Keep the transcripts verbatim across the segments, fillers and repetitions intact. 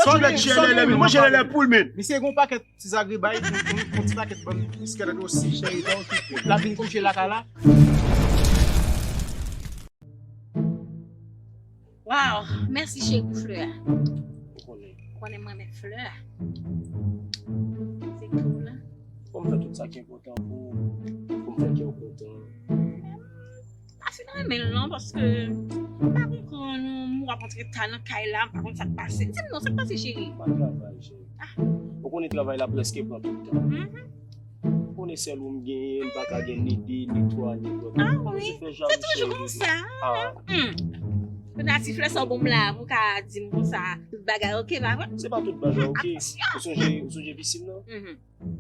Sa w nèk chè lèlè, men manje lèlè poul, men. Misye gen yon pakèt ti zagribay, yon, yon, yon ti pakèt bann biskèt osi. Cheri, pa okipe. L ap vin kouche lakay la. Waw, mèsi cheri pou flè a. Ou konnen. Ou konnen m renmen flè. Se tou la. Fò m fè tout sa ki enpòtan pou, pou m fè kè w kontan. M pa fin renmen l non, paske m pa konprann ou, m w ap antre ta nan kay la, m pa konn sa k pase. Di m non, sa k pase cheri? M pa travay, cheri. Ah. Ou konnen travay la prèske pran tout tan. Mhm. Ou konnen sèl ou m genyen, m pa ka gen ni de, ni twa, ni dòt. Ah wi, se toujou konsa. Ah. Hmm. Kounye a ti flè sa w ban m la, pou w ka di m konsa, tout bagay oke, pa vre? Se pa tout bagay oke. Atansyon. Ou sonje, ou sonje pisin nan? Mhm.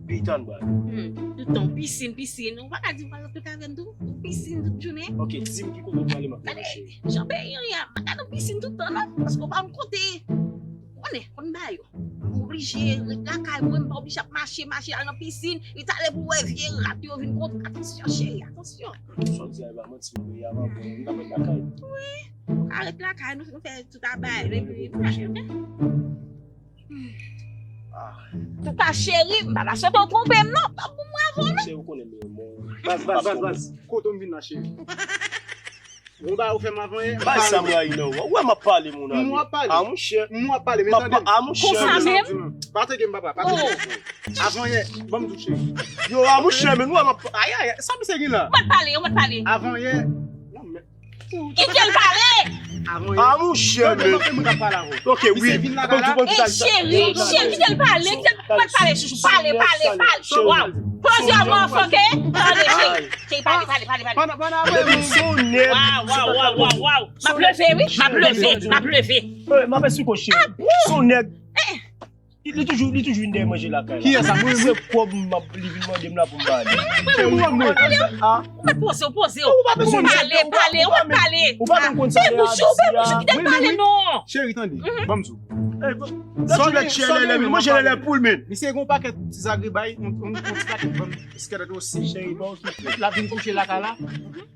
Pitan bagay. Hmm. Tout tan pisin, pisin. Ou pa ka di m pa antre kay avè m tou? Pisin tout jounen. Oke, di m ki kote w prale, m ap mennen w, cheri. Jan peyi an ye a, m pa ka nan pisin tout tan non, paske w pa konn kote. Konnen, konn bagay yo. M oblije ret lakay mwen, m pa oblije ap mache, mache al nan pisin. Li talè pou wè vye rat yo vin kontre. Atansyon, cheri, atansyon. Sa w di a, e pa manti, m vle a, m ap, m ap ret lakay. Wi, ou ka ret lakay, nou, nou fè tout a bay, epi, oke. Antouka, cheri, m pa ta swete w twonpe m, non. Pa pou mwen avè w, non. Cheri, ou konnen m renmen w. Baz, baz, baz, baz. Kote w m vin la, cheri? Bon, ba, ou fè m avanyè. Bay sa m rayi nan ou. Ou wè m ap pale, mon ami. M w ap pale. Ah, monchè. M w ap pale, men tande. Ah, monchè. Konsa menm? Pa teke m, papa. Pa teke m. Avanyè, ban m di w, cheri. Yo, ah, monchè, men nou wè m ap, ay, ay, ay, sa misye gen la? Ou mèt pale, ou mèt pale. Avanyè. Non, men. Kite l pale! Ah, monchè, men. Oke, wi. Misye vin lakay la. Ey, cheri, cheri, kite l pale, kite l pale, chouchou, pale, pale, pale. Waw. Close your mouth, oke? Tande, cheri. Cheri, pale, pale, pale, pale. Pandan, pandan apre. Depi son nèg. Waw, waw, waw, waw, waw. M ap leve, wi. M ap leve, m ap leve. M ap esplike w, cheri. Ah, bon? Son nèg. Li, li toujou, li toujou vin dèyè manje lakay la. Kiyès sa? Mwen, se kòb m ap, li vin mande m la pou m ba li. Mwen, mwen, mwen, mwen, mwen. Ou mèt poze w, poze w. Ou pa bezwen pale, pale, ou mèt pale. Ou pa menm konn sa. Fè bouch ou, fè bouch ou, kite l pale non. Cheri, tande. Ban m di w. Sa w nèk chè lèlè, men manje lèlè poul, men. Misye gen yon pakèt ti zagribay, yon, yon, yon ti pakèt bann biskèt osi. Cheri, pa okipe. L ap vin kouche lakay la.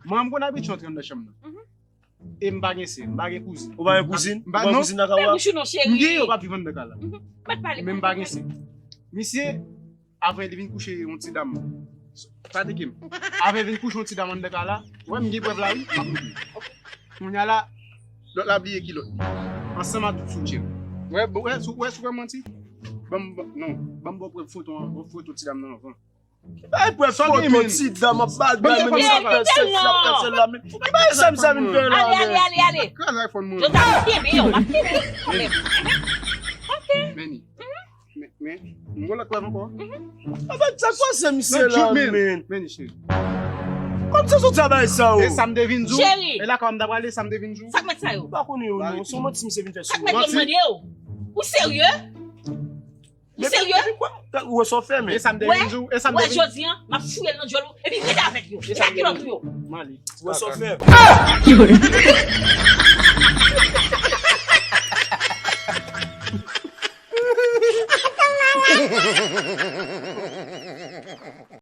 Mwen, m konn abitye antre anndan chanm nan. E m pa gen sè, m pa gen kouzin. Ou pa gen kouzin? Ou pa gen kouzin nan kay ou a? Fè bouch ou non, cheri. M gen yo, pa viv anndan kay la. Mhm. Mèt pale. Men m pa gen sè. Misye, avan li vin kouche yon ti dam. Sa te ke m. Avan li vin kouche yon ti dam anndan kay la. Ou wè m gen prèv la, wi. M ap montre. Kounye a la, lòt la bliye kilòt li. Ansanm ak tout soutyen. Ou wè, ou wè, ou wè, ou wè, ou wè manti? Ban m, ban, non, ban m ba w prèv foto an, foto ti dam nan avan. Bay prèv foto ti dam ap bay, bay, men sa fè sèks la, fè sèl la, men bay sa m sa vin fè la, men. Ale, ale, ale, ale. Kraz iPhone mwen. Yo ta kenbe yo, m ap kenbe yo kanmenm. Ok. Meni. Men, men, m gon lòt prèv ankò. Anfèt, sa k pase misye la, men. Meni, cheri. Kòmsi sou travay sa, o. E sa m te vin di w. Cheri. E lakay w m ta prale, sa m te vin di w. Sa k mèt sa yo? M pa konnen yo, non. Se yon manti misye vin fè sou mwen. Sa k mèt yo mande yo? Ou serye? Ou serye? Ou wè sa w fè, men. E sa m te vin di w, e sa m te vin. Wè jodi a, m ap fouye l nan djòl ou, epi rete avèk yo. E sa m te vin di w. Ou wè sa w fè.